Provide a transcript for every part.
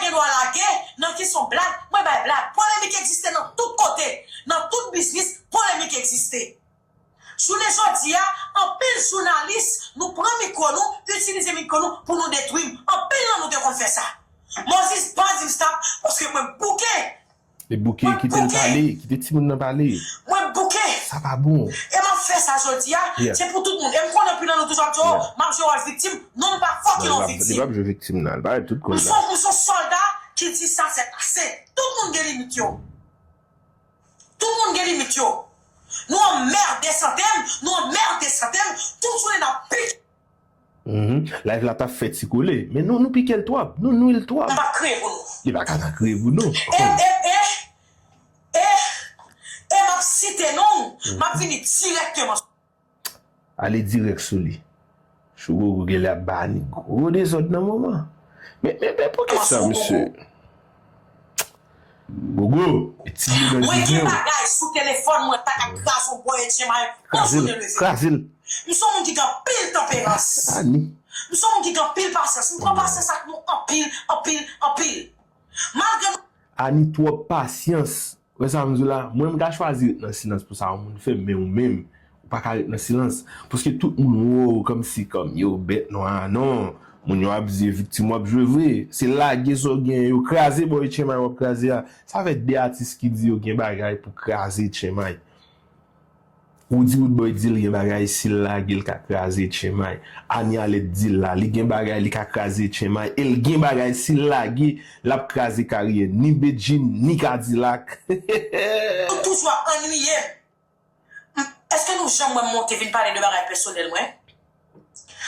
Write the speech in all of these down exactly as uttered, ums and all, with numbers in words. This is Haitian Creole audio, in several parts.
Gen dwa lage nan kesyon blag, mwen bay blag. Polemik egziste nan tout kote. Nan tout biznis, polemik egziste. Jounen jodi a, anpil jounalis, nou pran mikwo nou, itilize mikwo nou pou nou detwi m. Anpil nan nou te konn fè sa. Mozis pa di m stop, paske mwen bouke. E bouke, kite l pale, kite timoun nan pale. Mwen bouke. Sa pa bon. E m ap fè sa jodi a, se pou tout moun. E m konnen anpil nan nou toujou ap di, oh, m ap jwe wòl viktim. Non, m pa fucking yon viktim. Li p ap jwe viktim nan, li pa tout koz la. M se yon sòlda ki di sa se ase. Tout moun gen limit yo. Tout moun gen limit yo. Nou anmède sante m, nou anmède sante m, tout jounen n ap pik. Mhm. Live la t ap fè ti kole, men nou, nou pike l twòp, nou nwi l twòp. M pa kriye pou nou. Li pa ka pa kriye pou nou. E, e, e, e, e m ap site non w, m ap vini dirèkteman. Ale dirèk sou li. Chou Gogo genlè ap ba Ani gwo dezòd nan moman. Men, men, men poukisa mesye? Gogo, e ti Gogo di gen. Mwen gen bagay sou telefòn mwen ta ka kraze yon bòy etchenmay yon jounen leve. Kraze l. M se yon moun ki gen anpil tanperans. Ani. M se yon moun ki gen anpil pasyans. M pran pasyans ak nou anpil, anpil, anpil. Malgre nou. Ani twòp pasyans. Wè sa m di w la, mwen m ka chwazi ret nan silans pou sa yon moun fè m, men ou menm, ou pa ka ret nan silans. Paske tout moun wè w kòmsi kòm yo bèt nwa a, non. Moun yo ap di e viktim w ap jwe vre. Se lage sa w genyen yo, kraze bò etchenmay w ap kraze a. Sa fè de atis ki di yo gen bagay pou kraze etchenmay. Roody Roodboy di l gen bagay si l lage l ka kraze etchenmay. Ani Alèt di l la, li gen bagay li ka kraze etchenmay. E l gen bagay si l lage, l ap kraze karyè ni Bedjine, ni Kadilak. Ou toujou ap annuiye m. Èske nou janm wè m monte vin pale de bagay pèsonèl mwen?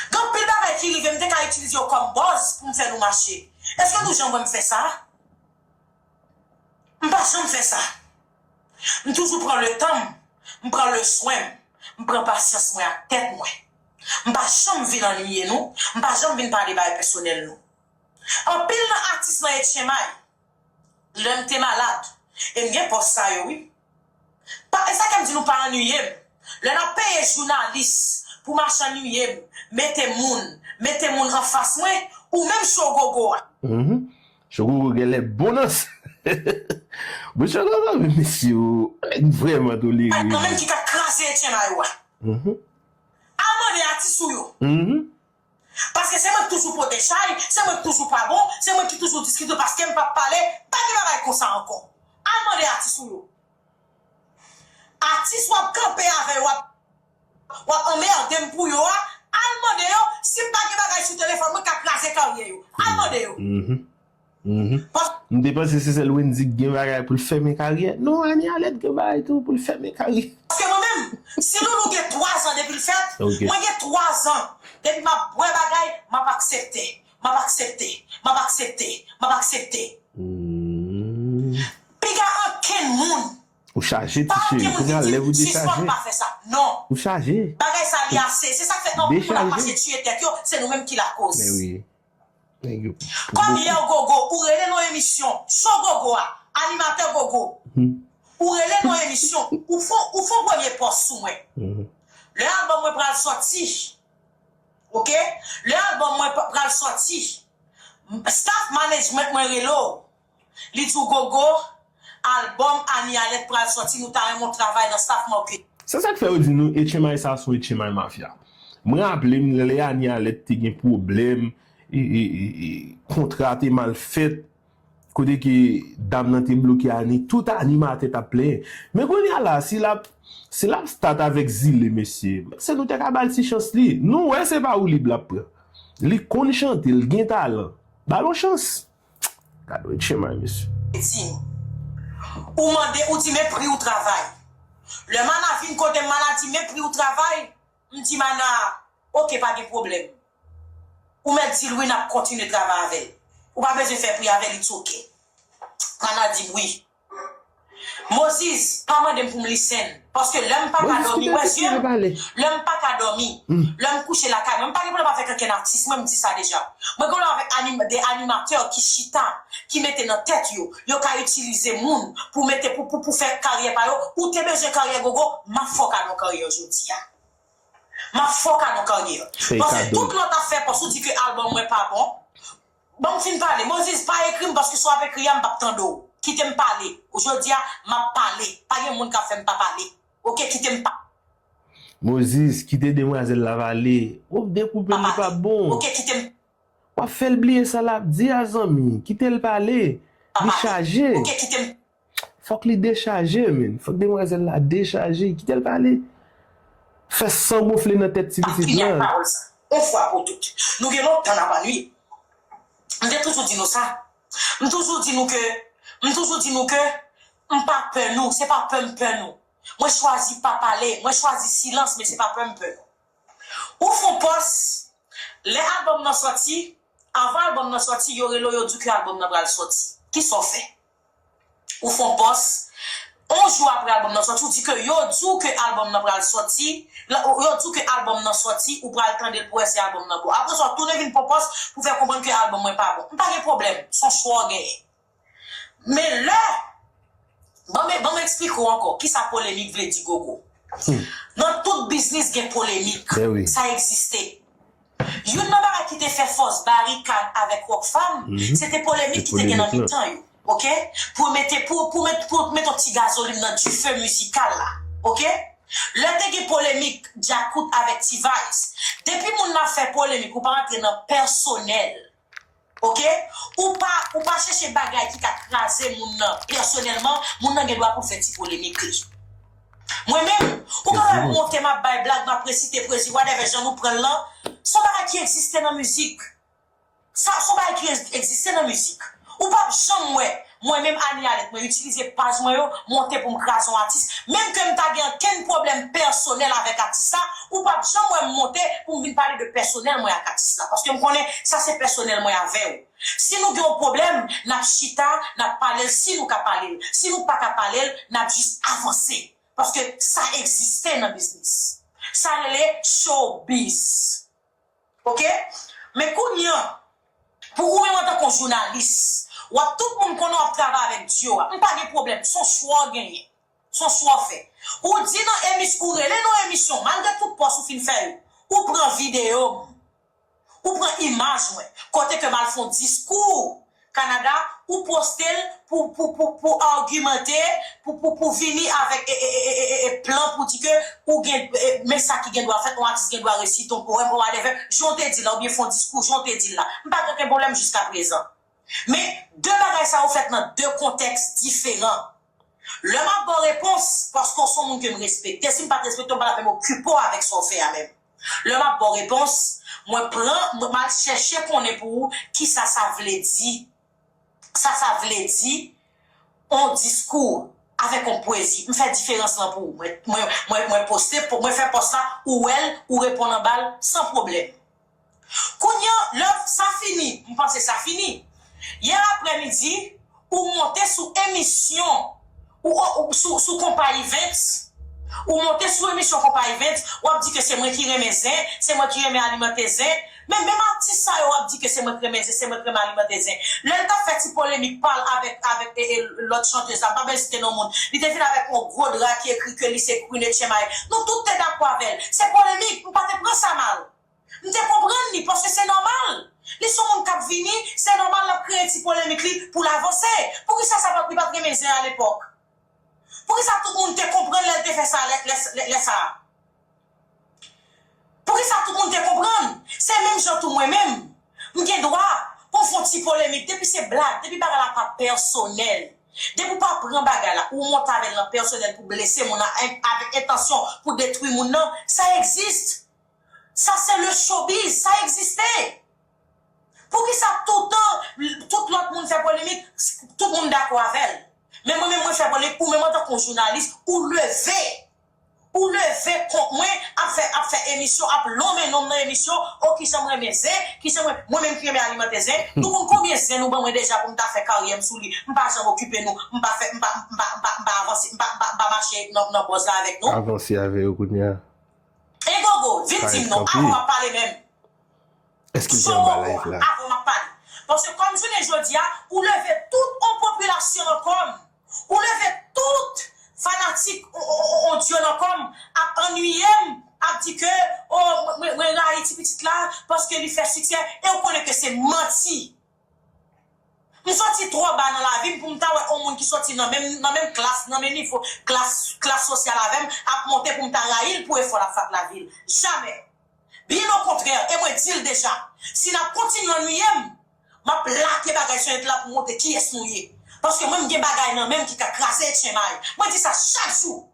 Gen anpil bagay ki rive m te ka itilize yo kòm buzz pou m fè nou mache. Èske nou janm wè m fè sa? M pa janm fè sa. M toujou pran letan m, m pran leswen m, m pran pasyans mwen ak tèt mwen. M pa janm vin annuiye nou, m pa janm vin pale bagay pèsonèl nou. Anpil nan atis lan etchenmay, lè m te malad, e m gen pòs sa yo wi. Pa, e sa k fè m di nou pa annuiye m. Lè n ap peye jounalis pou mache annuiye m, mete moun, mete moun anfas mwen, ou menm Chou Gogo a. Mhm. Chou Gogo genlè bon nan sa. Bon, Chou Gogo, men mesye, ou nèg vrèman tolere. Mwen menm ki ka kraze etchenmay ou a. Mhm. Al mande atis ou yo. Mhm. Paske se mwen k toujou pote chay, se mwen k toujou pa bon, se mwen ki toujou diskite paske m p ap pale, pa gen bagay konsa ankò. Al mande atis ou yo. Atis w ap kanpe avè yo, w ap, w ap anmède m pou yo a, al mande yo si m pa gen bagay sou telefòn mwen k ap kraze karyè yo. Al mande yo. Mhm. Mhm. M te panse se sèl Wendy k gen bagay pou l fèmen karyè. Non, Ani Alèt gen bagay tou pou l fèmen karyè. Paske mwen menm, si Loulou gen twa zan depi l fèt, mwen gen twa zan depi m ap bwè bagay, m ap aksepte, m ap aksepte, m ap aksepte, m ap aksepte. Piga ankenn moun. Ou chaje ti cheri, kounya lèv ou dechaje. Sispann pa fè sa. Non. Ou chaje. Bagay sa li ase. Se sa k fè anpil moun ap mache tiye tèt yo, se nou menm ki lakoz. Men wi. Nèg yo. Kòm yè w Gogo, ou rele nan emisyon, Chou Gogo a, animatè Gogo. Ou rele nan emisyon, ou fon, ou fon premye pòs sou mwen. Lè albòm mwen pral sòti, oke? Lè albòm mwen pral sòti, staff management mwen rele w. Li di w Gogo, albòm Ani Alèt pral sòti, nou ta renmen w travay nan staff mwen, oke? Se sa k fè yo di nou etchenmay sa se yon etchenmay mafya. Mwen raple m lè Ani Alèt te gen pwoblèm, e, e, e, e, kontra te mal fèt, kote ke dam nan te bloke Ani, tout animatè t ap plenyen. Men kounye a la, si l ap, si l ap start avèk Zile, mesye, se nou te ka ba l ti chans li. Nou wè se pa woulib l ap pran. Li konn chante, l gen talan. Ba l yon chans. Gad yon etchenmay, mesye. Di m. Ou mande, ou di men pri w travay. Lè Mana vin kote m, Mana di men pri w travay. M di Mana, oke, pa gen pwoblèm. Ou mèt di l wi, n ap kontinye travay avè l. Ou pa bezwen fè pri avè l, it's oke. Mana di m wi. Mozis, pa mande m pou m listen. Paske lè m pa ka dòmi, wè zye m, lè m pa ka dòmi, lè m kouche lakay mwen, m pa gen pwoblèm avèk ankenn atis, mwen m di sa deja. Mwen gen pwoblèm avèk anim, de animatè ki chita, ki mete nan tèt yo, yo ka itilize moun pou mete, pou, pou, pou fè karyè pa yo, ou te bezwen karyè Gogo, m ap fè w kado karyè jodi a. M ap fè w kado karyè. Paske tout lòt afè, paske ou di ke albòm mwen pa bon, Ban m fin pale. Moses, pa ekri m paske si w ap ekri a, m p ap tande w. Kite m pale. Jodi a, m ap pale. Pa gen moun k ap fè m pa pale. Oke, kite m pa. Moses, kite demwazèl la pale. W ap dekoupe l, li pa bon. Oke, kite m. W ap fè l bliye sa l ap di a, zanmi. Kite l pale. Li chaje. Oke, kite m. Fòk li dechaje, men. Fòk demwazèl la dechaje. Kite l pale. Fè san gonfle nan tèt ti pitit lan. Yon fwa pou tout. Nou gen lontan n ap annwi. M te toujou di nou sa. M toujou di nou ke, m toujou di nou ke m pa pè nou, se pa pè m pè nou. Mwen chwazi pa pale, mwen chwazi silans, men se pa pè m pè nou. Ou fon pòs, lè albòm nan sòti, avan albòm nan sòti, yo rele w, yo di w ke albòm nan pral sòti. Kisa w fè? Ou fon pòs, yon jou apre albòm nan sòti, ou di ke yo di w ke albòm nan pral sòti, yo di w ke albòm nan sòti, ou pral tande l pou wè si albòm nan bon. Apre sa, w tounen vin fon pòs pou fè konprann ke albòm mwen pa bon. M pa gen pwoblèm, se yon chwa w genyen. Men lè, ban m, ban m eksplike w ankò, kisa polemik vle di, Gogo. Nan tout biznis gen polemik. Sa egziste. Youn nan bagay ki te fè fòs Barikad avèk Rockfam, se te polemik ki te gen nan mitan yo. Oke? Pou mete, pou, pou met, pou met yon ti gazolin nan dife mizikal la. Oke? Lè te gen polemik Djakout avèk T-Vice, depi moun nan fè polemik, ou pa rantre nan pèsonèl. Oke? Ou pa, ou pa chèche bagay ki ka kraze moun nan pèsonèlman, moun nan gen dwa pou l fè ti polemik li. Mwen menm, ou ka wè m monte, m ap bay blag, m ap resite pwezi, whatever jan nou pran l lan, se yon bagay ki egziste nan mizik. Sa, se yon bagay ki egziste nan mizik. Ou p ap janm wè, mwen menm Anie Alerte, mwen itilize paj mwen yo, monte pou m kraze yon atis, menm ke m ta gen ankenn pwoblèm pèsonèl avèk atis sa, ou p ap janm wè m monte pou m vin pale de pèsonèl mwen ak atis la. Paske m konnen sa se pèsonèl mwen avè w. Si nou gen yon pwoblèm, n ap chita, n ap pale l si nou ka pale l. Si nou pa ka pale l, n ap jis avanse. Paske sa egziste nan biznis. Sa rele showbiz. Oke? Men kounye a, pou ou menm antanke yon jounalis, w ap, tout moun konnen w ap travay avèk Dio a. M pa gen pwoblèm, se yon chwa w genyen. Se yon chwa w fè. Ou di nan emis, ou rele nan emisyon, malgre tout pòs ou fin fè yo, ou pran videyo m. Ou pran imaj mwen, kote ke m al fè yon diskou Kanada, ou poste l pou, pou, pou, pou agimante, pou, pou, pou vini avèk e, e, e, e, e, e plan pou di ke ou gen, e, men sa ki gen dwa fèt, yon atis gen dwa resite yon powèm, ou whatever, jan w te di l la, oubyen fè yon diskou, jan w te di l la. M pa gen okenn pwoblèm jiskaprezan. Men, de bagay sa yo fèt nan de kontèks diferan. Lè m ap ba w repons, paske w se yon moun ke m respekte, si m pa t respekte w, m pa t ap menm okipe w avèk sa w fè a menm. Lè m ap ba w repons, mwen pran, mwen, m al chèche konnen pou ou kisa sa vle di. Sa sa vle di, yon diskou avèk yon pwezi. M fè diferans lan pou ou. Mwen, mwen, mwen, mwen poste, mwen fè pòs la, ou wè l, ou reponn anba l, san pwoblèm. Kounye a, lè sa fini, m panse sa fini. Yè aprèmidi, ou monte sou emisyon, ou, ou, ou sou, sou Konpa Events, ou monte sou emisyon Konpa Events, w ap di ke se mwen ki renmen zen, se mwen ki renmen alimante zen. Men menm atis sa yo, w ap di ke se mwen ki renmen zen, se mwen ki renmen alimante zen. Lè l t ap fè ti polemik pa l avèk, avèk e, e, lòt chantèz la, m pa bezwen site non moun, li te vin avèk yon gwo dra ki ekri ke li se Queen Etchemae. Nou tout te dakò avè l. Se polemik, m pa te pran sa mal. M te konprann li, paske se nòmal. Li se yon moun k ap vini, se nòmal l ap kreye ti polemik li pou l avanse. Poukisa sa pa t, li pa t renmen zen alepòk? Poukisa tout moun te konprann lè l te fè sa, lè, lè, lè, lè sa a? Poukisa tout moun te konprann? Se menm jan tou mwen menm. M gen dwa pou m fè yon ti polemik, depi se blag, depi bagay la pa pèsonèl. Depi w pa pran bagay la, ou monte avè l nan pèsonèl pou blese moun nan, en-, avèk entansyon pou detwi moun nan, sa egziste. Sa se le showbiz, sa egziste. Poukisa toutan, tout lòt moun fè polemik, tout moun dakò avè l? Men mwen menm, mwen fè polemik, ou menm antanke yon jounalis, ou leve. Ou leve kont mwen, ap fè, ap fè emisyon, ap lonmen non m nan emisyon, o kijan m renmen zen, kijan mwen, mwen menm ki renmen alimante zen, nou konn konbyen zen nou ban mwen deja pou m ta fè karyè m sou li, m pa janm okipe nou, m pa fè, m pa, m pa, m pa, m pa avanse, m pa, m pa, m pa mache nan, nan buzz la avèk nou. Avanse avè yo kounye a. E Gogo, vin di m non, avan m ap pale menm. Èske m te anba live la? Avan m ap pale. Paske kòm jounen jodi a, ou leve tout yon popilasyon nan kò m. Ou leve tout fanatik on, on, on, on Dio nan kò m, ap annuiye m, ap di ke, o, mwen, mwen rayi ti pitit la, paske li fè siksè, e ou konnen ke se manti. twò ba nan lavi m pou m ta wè yon moun ki soti nan menm, nan menm klas, nan menm nivo klas, klas sosyal avè m ap monte pou m ta rayi l pou efò l ap fè ak lavi l. Jamè. Byen okontrè, e mwen di l deja, si n ap kontinye annuiye m, m ap lage bagay sou entènèt la pou montre kiyès nou ye. Paske mwen, m gen bagay nan men m ki ka kraze H M I. Mwen di sa chak jou.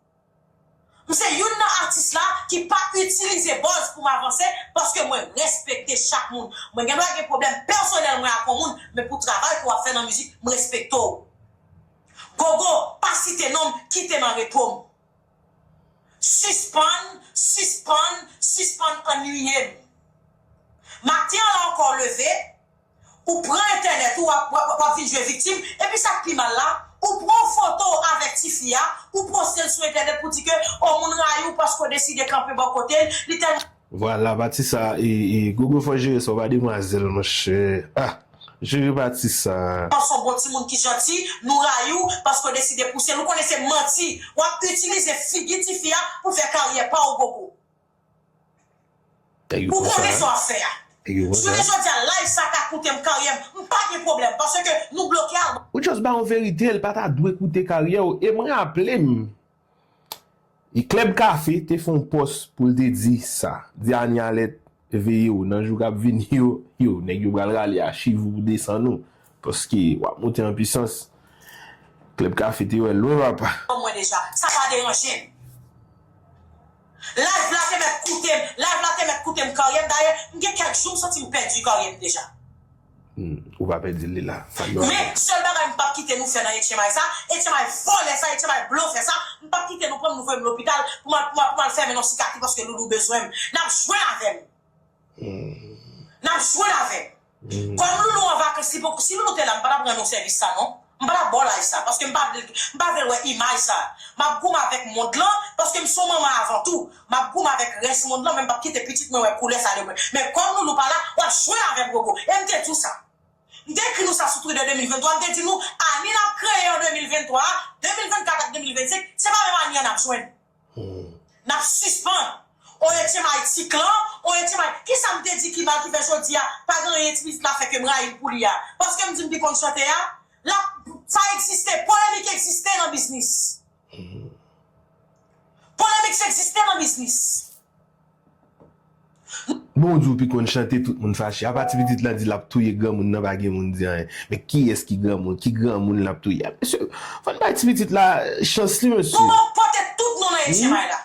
M se youn nan atis la ki pa itilize buzz pou m avanse, paske mwen respekte chak moun. Mwen gen dwa gen pwoblèm pèsonèl mwen ak yon moun, men pou travay ke w ap fè nan mizik, m respekte w. Gogo, pa site non m, kite m an repo m. Sispann, sispann, sispann annuiye m. Maten an la ankò w leve, ou pran entènèt ou, w ap, w ap, w ap vin jwe viktim, epi sa k pi mal la, ou pran yon foto avèk tifi a, ou poste l sou entènèt pou di ke, o, moun rayi w paske w deside kanpe bò kote l, li tèlman Vwala, pati sa, e, e, Gogo fò jere sa, w pa demwazèl, monchè. Ah, jere pati sa. Son bon timoun ki janti, nou rayi w paske w deside pouse l. Ou konnen se manti. W ap itilize figi tifi a pou fè karyè pa w, Gogo. Ou konnen sa w ap fè a. Jounen jodi a, live sa ka koute m karyè m. M pa gen pwoblèm, paske nou bloke albòm. Ou just ba yon verite, l pa ta dwe koute karyè w. E mwen raple m, E Klèb Kafe te fè yon pòs pou l te di sa. Di Ani Alèt veye w nan jou k ap vini yo, yo, nèg yo pral rale achiv ou pou desann ou. Paske w ap monte an pisans. Klèb Kafe te wè l lwen, papa. Mwen deja, sa pa deranje m. Live la te mèt koute m, live la te mèt koute m karyè m. Dayè, m gen kèk jou m santi m pèdi karyè m deja. Hmm, ou pa pèdi l, li la. Sa nòmal. Men, sèl bagay m p ap kite nou fè nan H M I sa, H M I vòlè sa, H M I blofè sa, m p ap kite nou pran m, nou voye m lopital pou m al, pou m al, pou m al fèmen nan sikatri paske Loulou bezwen m. N ap jwenn avè m. Hmm. N ap jwenn avè m. Hmm. Kòm Loulou an vakans, li poko, si Loulou te la, m pa t ap rann ou sèvis sa, non. M pa t ap ba w laj sa, paske m pa vle, m pa vle wè imaj sa. M ap goumen avèk mond lan, paske m se yon manman avan tou. M ap goumen avèk rès mond lan, men m p ap kite pitit mwen wè koulè sa de mwen. Men kòm Loulou pa la, w ap jwenn avè m, Gogo. E m te di w sa. M te ekri nou sa sou Twitter de mil venntwa, m te di nou, ane n ap kreye an de mil venntwa a, de mil vennkat ak de mil vennsenk, se pa menm ane an n ap jwenn. Hmm. N ap sispann. On H M I ti klan, on H M I. Kisa m te di ki mal ki fè jodi a, pa gen anyen ti pitit la fè ke m rayi l pou li a? Paske m di m pi konn chante a? La, sa egziste, polemik egziste nan biznis. Hmm. Polemik egziste nan biznis. Bon, ou di ou pi konn chante, tout moun fache. Apa ti pitit la di l ap touye granmoun nan, pa gen moun di anyen. Men kiyès ki granmoun? Ki granmoun l ap touye a? Mesye, fò n bay ti pitit la chans li, mesye. Pou mwen pote tout nou nan H M I la.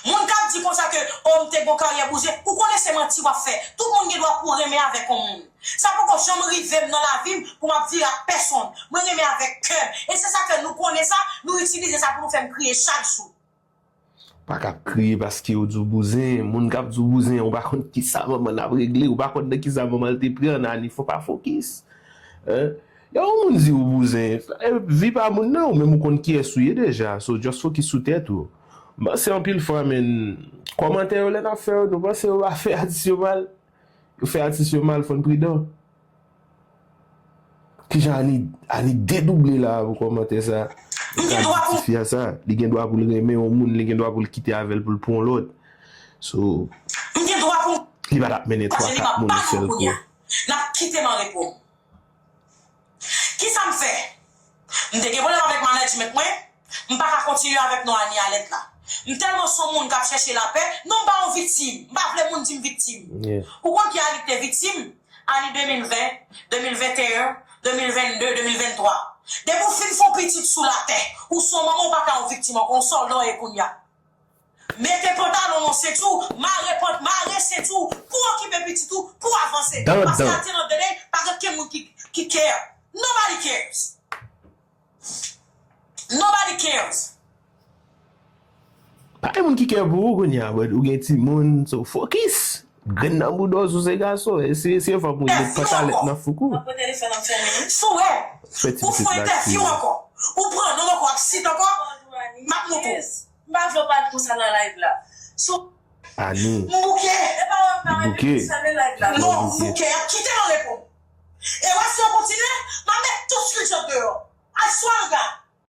Moun k ap di konsa ke, o, m te gon karyè bouze, ou konnen se manti w ap fè. Tout moun gen dwa pou renmen avèk yon moun. Sa poko janm rive m nan lavi m pou m ap vire ak pèsonn. Mwen renmen avèk kè m. E se sa fè nou konnen sa, nou itilize sa pou nou fè m kriye chak jou. Pa ka ap kriye paske yo di w bouzen. Moun k ap di w bouzen, ou pa konn kisa manman l ap regle, ou pa konn nan kisa manman l te pran, Ani, fò pa fokis. Hein? Yon moun di w bouzen, e, vi pa moun nan, ou menm ou konn kiyès ou ye deja. So, just fokis sou tèt ou. M panse anpil fwa, men, kòmantè yo lè n ap fè yo, nou panse yo pa fè atis yo mal? Yo fè atis yo mal, fò n pridan. Kijan Ani, Ani dedouble la pou kòmantè sa? Li ka di tifi a sa, li gen dwa pou l renmen yon moun, li gen dwa pou l kite avè l pou l pran yon lòt. So, li pa t ap mennen twa, kat moun yon sèl kou. N ap kite m an repo. Kisa m fè? M te gen pwoblèm avèk management mwen, m pa ka kontinye avèk non Ani Alèt la. M tèlman se yon moun k ap chèche lapè, non m pa yon viktim, m pa vle moun di m viktim. Ou konn ki Ani k te viktim? Ani de mil ven, de mil venteyen, de mil vennde, de mil venntwa. Depi w fin fè yon pitit sou latè, ou se yon manman, ou pa ka yon viktim ankò, yon sòlda w ye kounye a. Mete pantalon nan senti w, mare pant, mare senti w, pou okipe pitit ou, pou avanse. Paske at the end of the day, pa gen okenn moun ki, ki care. Nobody cares. Nobody cares. Pa gen moun ki care pou ou kounye a, but ou gen timoun, so focus. Grenn nan bouda w, si w se gason, eseye, eseye fè pou w met pantalèt nan fouk ou. Si w wè, ou fè entèvyou ankò, ou pran non m ankò, w ap sit ankò, m ap montre w. M pa vle w pale konsa nan live la. So, Ani. M bouke. Li bouke. Non, m bouke. Y ap kite m an repo. E w wè si yo kontinye, m ap met tout screenshot deyò. I swear to God.